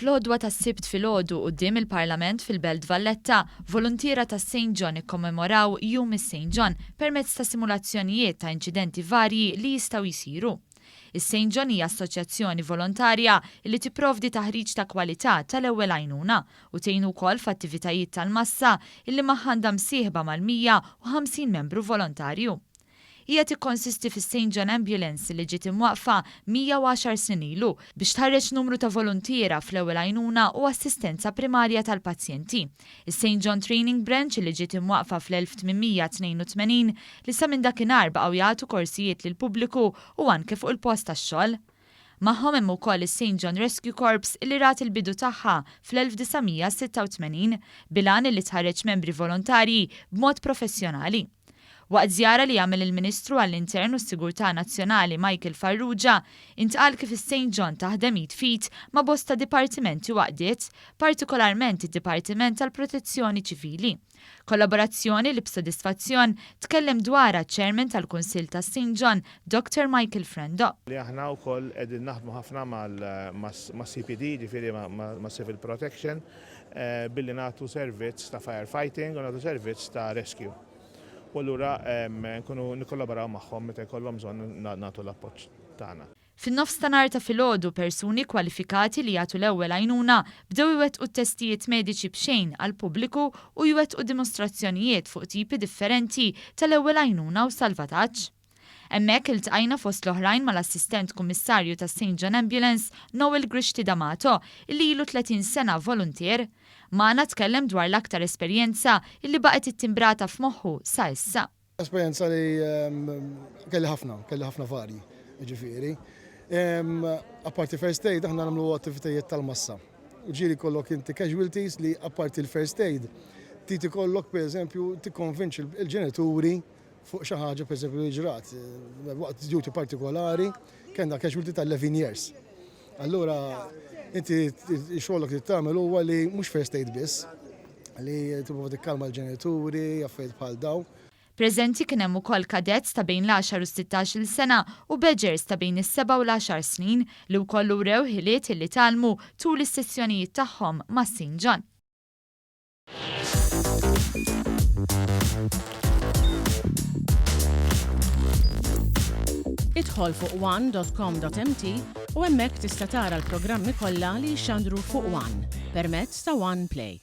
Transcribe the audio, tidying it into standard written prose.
Fl-għodwa tas-Sibt filgħodu quddiem il-Parlament fil-Belt Valletta, voluntiera tas-St John ikkommemoraw Jum is-St John permezz ta' simulazzjonijiet ta' inċidenti varji li jistgħu jsiru. Is-St John hija assoċjazzjoni volontarja li tipprovdi taħriġ ta' kwalità tal-ewwel għajnuna u tgħin ukoll f'attivitajiet tal-massa illi magħha għandha msieħba mal-150 membru volontarju. Hija tikkonsisti fis-St John Ambulance li ġiet imwaqqfa 110 snin ilu biex tħarreġ numru ta' voluntiera fl-ewwel għajnuna u assistenza primarja tal-pazjenti. Is-St John Training Branch li ġiet imwaqqfa fl-1882 li sa minn dakinhar baqgħu jagħtu korsijiet lill-pubbliku u anke fuq il-post tax-xogħol. Magħhom hemm ukoll is-St John Rescue Corps li rat il-bidu tagħha fl-1986 bil-għan li tħarreġ membri volontarji b'mod professjonali. Waqt żjara li għamel il-Ministru għall-Intern u s-Sigurtà Nazzjonali Michael Farrugia, intqal kif is-St John taħdem id f'id ma' bosta dipartimenti u għaqdiet, partikolarment id-Dipartiment tal-Protezzjoni Ċivili. Kollaborazzjoni li b'sodisfazzjon tkellem dwarha ċ-Chairman tal-Kunsill tas-St John, Dottor Michael Frendo. Li aħna wkoll qegħdin naħdmu ħafna mas-CPD, jiġifieri mas-Civil Protection, billi nagħtu servizz ta' firefighting u nagħtu servizz ta' rescue. U allura nkunu nikkollaboraw magħhom meta jkollhom bżonn nagħtu l-appoġġ tagħna. Fin-nofs ta' nhar ta' filgħodu persuni kwalifikati li jagħtu l-ewwel għajnuna bdew iwettqu t-testijiet mediċi b'xejn għall-pubbliku u jwettqu dimostrazzjonijiet fuq tipi differenti tal-ewwel għajnuna u salvataġġ. Hemmhekk iltqajna fost l-oħrajn mal-Assistent Kummissarju tas-St John Ambulance Noel Grixti D'Amato illi ilu 30 sena voluntier. Magħna tkellem dwar l-aktar esperjenza illi baqgħet ittimbrata f'moħħu sa issa. Esperjenza li kelli ħafna, kelli ħafna varji, jiġifieri. Apparti first aid aħna nagħmlu attivitajiet tal-massa. U ġieli jkollok inti casualties li apparti l-first aid trid ikollok pereżempju tikkonvinċi l-ġenituri fuq xi ħaġa pereżempju li ġrat waqt duty partikolari kellna casualty ta' 11 years. Allura inti xogħlok li tagħmel huwa li mhux first aid biss, li tipprova tikkalma l-ġenituri, affarijiet bħal dawn. Preżenti kien hemm ukoll cadets ta' bejn l-għaxar u s-sittax-il sena u badgers ta' bejn is-seba' u l-għaxar snin li wkoll urew ħiliet li tgħallmu tul is-sessjonijiet tagħhom ma' St John. Idħol fuq one.com.mt u hemmhekk tista' tara l-programmi kollha li jixxandru fuq One permezz ta' One Play.